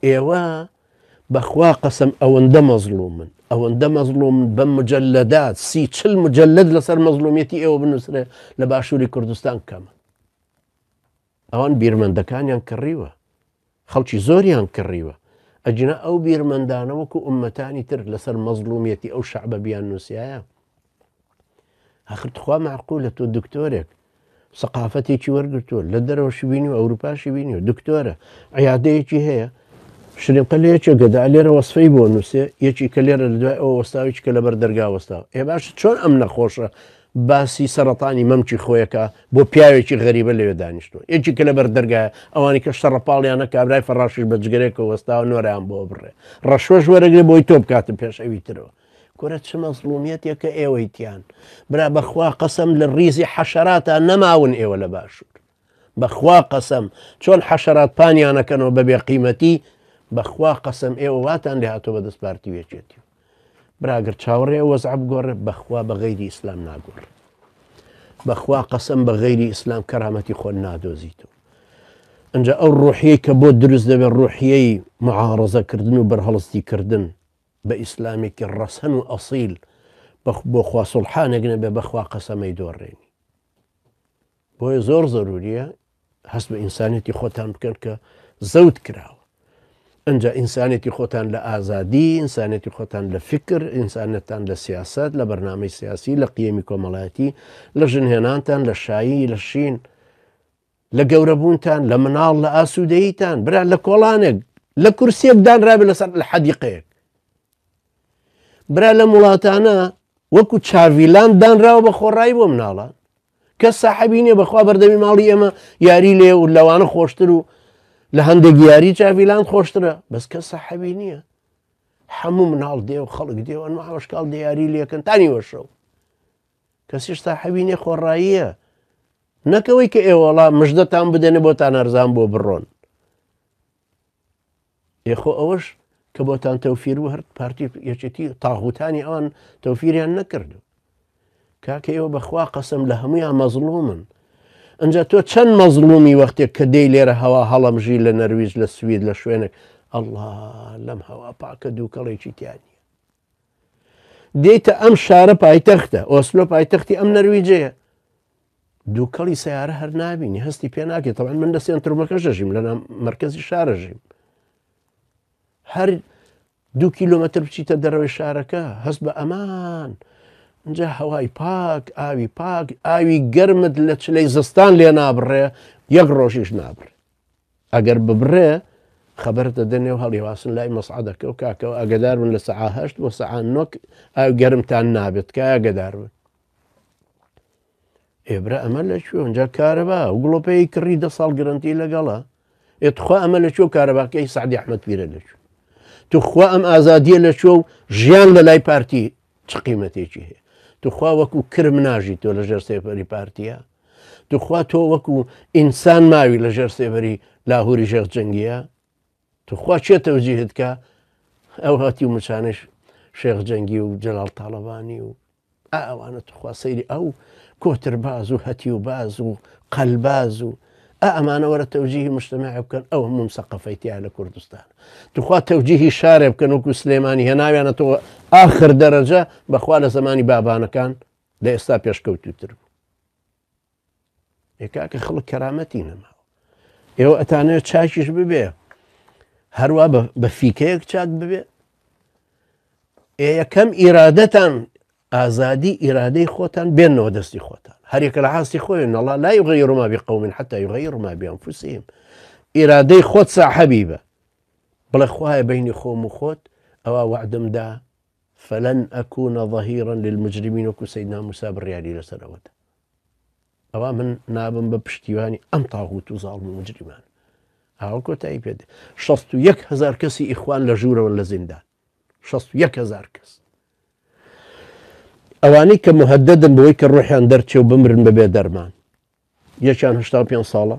ئێوە بەخوا قەسەم ئەوەندە مەزڵومن ئەوەندە مەزڵومن بە مجلدات سی چل مجلد لەسەر مەزڵومیەتی ئێوە بنووسرێ لە باشووری کوردستان کەمە. ئەوان بیرمەندەکانیان کڕیوە، خەڵکی زۆریان کڕیوە، ئەگینا ئەو بیرمەندانە وەکو ئوممەتانی تر لەسەر مەزڵومیەتی ئەو شەعبە بیاننووسیایە. ئاخر تخوا مەعقولە تۆ دکتۆرێک سەقافەتێکی وەرگرتووە لە دەرەوەشی بینیوە ئەوروپاشی بینیوە دکتۆرە عیادەیەکی هەیە شرینقە لە یەکێک گەدا لێرە وەسفەی بۆ نووسێ یەکی کە لێرە لە دوای ئەوە وەستاویی کە لەبەر دەرگا وەستاوە ئێ باش چۆن ئەم نەخۆشە باسی سەرەتانی مەمکی خۆیەکا بۆ پیاوێکی غەریبە لەوێ دانیشتووە یەکی کە لەبەر دەرگایە ئەوانی کە شەڕەپاڵیانە کابرای فەڕاشیش بە جگەرێکەوە وەستاوە نۆرەیان بۆ بڕێ ڕەشوەش وەرەگرێ بۆی تۆ بکاتە پێش ئەوی ترەوە کورە چ مەزڵومیەتێکە ئێوەی تیان برا بەخوا قەسەم لە ڕیزی حەشەراتا نەماون ئێوە لە باشوور بەخوا قەسەم چۆن حەشەرات پانیانەکەنەوە بە بێ قیمەتی بەخوا قەسەم ئێوە واتان لێ هاتۆ بەدەست پارتی و یەکێتی برا گەر چاوەڕێ ئەو وەزعە بگۆڕێ بەخوا بە غەیری ئیسلام ناگۆڕێ بەخوا قەسەم بە غەیری ئیسلام کەرامەتی خۆت نادۆزیتەوە ئەجا ئەو ڕۆحیەی کە بۆ دروست دەبێت ڕۆحیەی معارەزەکردن و بەرهەڵستی کردن بە ئیسلامێکی ڕەسەن و ئەسیل بۆ خوا سوڵحانێک نەبێ بەخوا قەسەمەی دۆڕێنی بۆیە زۆر زەروریە هەست بە ئینسانێتی خۆتان بکەن کە زەوت کراوە ئەجا ئینسانێتی خۆتان لە ئازادی ئینسانێتی خۆتان لە فکر ئینسانێتان لە سیاست لە بەرنامەی سیاسی لە قیەمی کۆمەڵایەتی لە ژنهێنانتان لە شایی لە شین لە گەورەبوونتان لە مناڵ لە ئاسوودەیتان برا لە کۆڵانێک لە کورسیەک دانرابێ لەسەر لە حەدیقەیەک برا لەم وڵاتانە وەکو چاڤیلان دانراوە بە خۆڕایی بۆ مناڵان کەس ساحەبی نییە بەخوا بەردەمی ماڵی ئێمە یاری لێ و لەوانە خۆشتر و لە هەندێک یاری چاڤیلان خۆشترە بەس کەس ساحەبی نییە هەموو مناڵ دێ و خەڵک دێ و ئەنوا ئەوشکاڵ دیاری لەکەن تانی وەشەو کەسیش ساحەبی نیە خۆڕاییە نەکەوەی کە ئێوەڵا مژدەتان بدەنێ بۆتان هەرزان بۆ بڕۆن ئێ خۆ ئەوەش کە بۆتان تەوفیر بوو هەر پارتی یەکێتی تاغوتانی ئەوان تەوفیریان نەکردو کاکە ئێوە بەخوا قەسم لە هەمویان مەزڵومن ئەجا تۆ چەند مەزڵومی وەختێک کە دەی لێرە هەوا هەڵەمژی لە نەرویج لە سوید لە شوێنێک ئەله لەم هەوا پاکە دووکەڵێکی تیانە دێتە ئەم شارە پایتەختە ئۆسلۆ پایتەختی ئەم نەرویجەیە دووکەڵی سەیارە هەر نابینی هەستی پێ ناکەی تەبعەن من لە سێنترمەکەش دەژیم لە مەرکەزی شارە ژیم هەر دو کیلۆمەتر بچیتە دەرەوەی شارەکە هەست بە ئەمان اینجا هەوای پاک ئاوی پاک ئاوی گەرمت لە چلەی زستان لێ نابڕێ یەک ڕۆژیش نابڕێ ئەگەر ببڕێ خەبەرت دەدەنێ و هەڵیواسن لای مەسعەدەکە و کاکەوە ئەگەدار بن لە سەعا هەشت بۆ سەعا نۆک ئاو گەرمتان نابێت کە ئەگەدار بن ئێ برا ئەمە لە کوێ ئەنجا کارەبا و گڵۆپەی کڕی دە ساڵ گرنتی لەگەڵە ئێ تخوا ئەمە لە کوێ کارەباکەی سعدی ئەحمەد پیرە لە کوێ توخوا ئەم ئازادیە لە کوێ و ژیان لە لای پارتی چ قیمەتێکی هەیە توخوا وەکو کرم ناژی تۆ لە ژێر سێبەری پارتیە توخوا تۆ وەکو ئینسان ماوی لە ژێر سێبەری لاهوری ژێر جەنگیە توخوا کێ تەوجیهت کا ئەو هەتی و مچانەش شێخ جەنگی و جەلال تاڵەبانی و ئا ئەوانە توخوا سەیری ئەو کۆترباز و هەتیوباز و قەلباز و ئا ئەمانە وەرە تەوجیهی مجتمع بکەن ئەو هەموو مسەقەفەی تیا لە کوردستان توخوا تەوجیهی شارێ بکەن وەکو سلێمانی هێناویانەتەوە ئاخر دەرەجە بەخوا لە زەمانی بابانەکان لە ئێستا پێشکەوتووتر بوو ئێ کاکە خەڵک کەرامەتی نەماوە ئێوە ئەتانەوێت چاکیش ببێ هەروە بە فیکەیەک چاک ببێ ئێ یەکەم ئیرادەتان ئازادی ئیرادەی خۆتان بێنەوە دەستی خۆتان هەرێکە لە حاستی خۆی نەڵا لا يغير ما بقوم حتى يغير ما بأنفسهم ئیرادەی خۆت ساحەبی بە بڵێ خوایە بینی خۆم و خۆت ئەوە وعدمدا فلن أكون ظهيرا للمجرمين وەکو سەیدنا موسا بڕیاری لەسەر ئەوە دا ئەوا من نابم بە پشتیوانی ئەم تاغوت و زاڵم و مجریمان ئاوە کۆتایی پێ دێ 61 هزار کەسی ئیخوان لە ژوورەوە لە زیندان 61 هزار کەس ئەوانەی کە مهددن بەوەی کە ڕۆحیان دەرچێ و بمرن بەبێ دەرمان یەکیان 85 ساڵە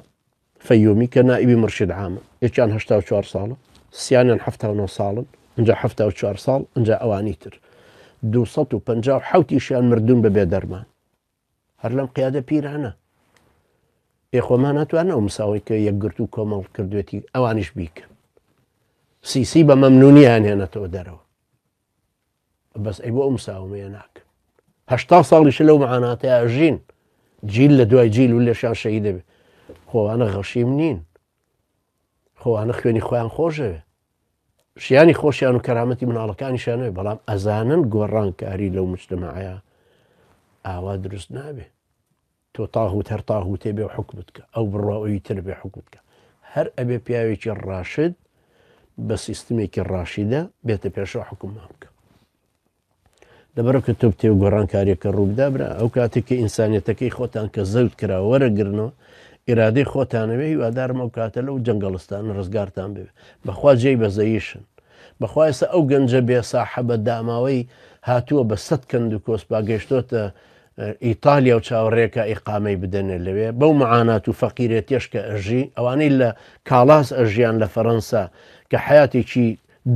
فەیومی کە نائیبی مرشد عامە یەکیان 84 ساڵە سیانیان 79 ساڵن ئینجا 74 ساڵ ئینجا ئەوانی تر 257 یشیان مردوون بە بێ دەرمان هەر لەم قیادە پیرانە ئێ خۆمان ناتوانن ئەو مساوەی کە یەکگرتوو کۆمەڵ کردوێتی ئەوانیش بیکەن. سیسی بە مەمنونیان هێنێتەوە دەرەوە. بەس ئەی بۆ ئەو مساومەیە ناکەن؟ 80 ساڵیشە لەو معاناتەیە ژین، جیل لە دوای جیل و لێشان شەهید دەبێ. خۆوانە غەشیم نین، خۆوانە خوێنی خۆیان خۆشەوێ، ژیانی خۆشیان و کەرامەتی مناڵەکانیشیانەوێ، بەڵام ئەزانن گۆڕانکاری لەو مجتەمەعەیە ئاوا دروست نابێ. تۆ تاغوت هەر تاغوتێ بێ و حوکمت کە، ئەو بڕوا ئەوی تر بێ حوکمت کە. هەر ئەبێ پیاوێکی ڕاشد بە سیستمێکی ڕاشیدە بێتە پێشەوە حوکممان بکە. لەبەرئەو کە تۆ بتەوێ گۆڕانکاریەکە ڕووبدا برا ئەو کاتێک کە ئینسانیەتەکەی خۆتان کە زەوت کرا وەرەگرنەوە ئیرادەی خۆتانەوێ هیوادارم ئەو کاتە لەو جەنگەڵستانە ڕزگارتان بێ. بەخوا جێی بەزەیشن. بەخوا ئێستا ئەو گەنجە بێ ساحەبە داماوەی هاتووە بە سەد کەند و کۆسپا گەیشتۆتە ئیتالیا و چاوەڕێکە ئیقامەی بدەنێ لەوێ بەو معانات و فەقیرێتیەش کە ئەژی، ئەوانەی لە کاڵاس ئەژیان لە فەرەنسا کە حەیاتێکی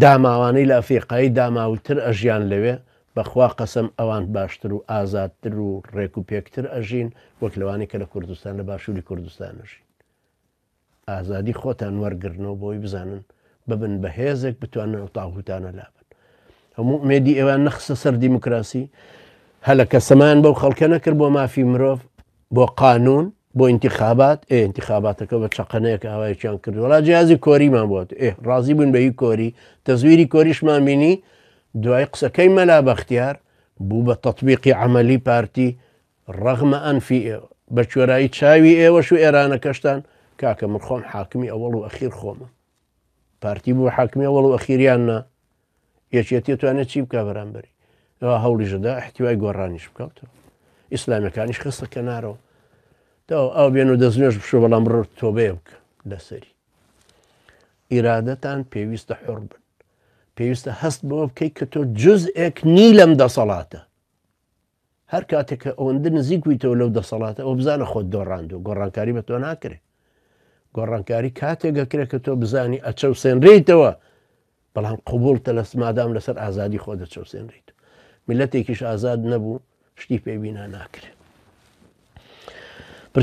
داماوانەی لە ئەفریقایی داماوتر ئەژیان لەوێ، بەخوا قەسەم ئەوان باشتر و ئازادتر و ڕێک و پێکتر ئەژین وەک لەوانەی کە لە کوردستان لە باشوری کوردستان ئەژین. ئازادی خۆتان وەرگرنەوە بۆی بزانن ببن بە هێزێک بتوانن ئەو تاغوتانە لابن. هەموو ئومێدی ئێوان نەخستە سەر دیموکراسی، هەلەکە سەمان بەو خەڵکە نەکرد بۆ مافی مرۆڤ، بۆ قانون، بۆ ئینتیخابات، ئێ ئینتیخاباتەکە بە چەقەنەیەک ئاوایەکیان کرد وەڵا جیازی کۆریمان بۆ ئێ ڕازی بوون بە هی کۆری، تەزویری کۆریشمان بینی، دوای قسەکەی مەلا بەختیار بوو بە تەتبیقی عەمەلی پارتی ڕەغمە ئەنفی ئێوە، بە کوێرایی چاوی ئێوەش و ئێرانەکەشتان، کاکە من خۆم حاکمی ئەوەڵ و ئەخیر خۆمم. پارتی بوو حاکمی ئەوەڵ و ئەخیریان نا، یەکێتی توانێت چی بکا بەرامبەری؟ ئەوە هەوڵیشدا احتیوای گۆڕانیش بکاتەوە. ئیسلامیەکانیش خستە کەنارەوە. تا ئەو بێن و دەستنوێژ بشۆ بەڵام بڕۆ تۆبەیە بکە لەسەری. ئیرادەتان پێویستە حوڕ بن. پێویستە هەست بەوە بکەیت کە تۆ جزئێک نی لەم دەسەڵاتە. هەر کاتێک کە ئەوەندە نزیک بوویتەوە لەو دەسەڵاتە ئەوە بزانە خۆت دۆڕاندووە، گۆڕانکاری بە تۆ ناکرێ. گۆڕانکاری کاتێک ئەکرێت کە تۆ بزانی ئەچەوسێنرێیتەوە، بەڵام قبوڵتە لە مادام لەسەر ئازادی خۆ دەچەوسێنرێیت. میللەتێکیش ئازاد نەبوو شتی پێ بینا ناکرێ.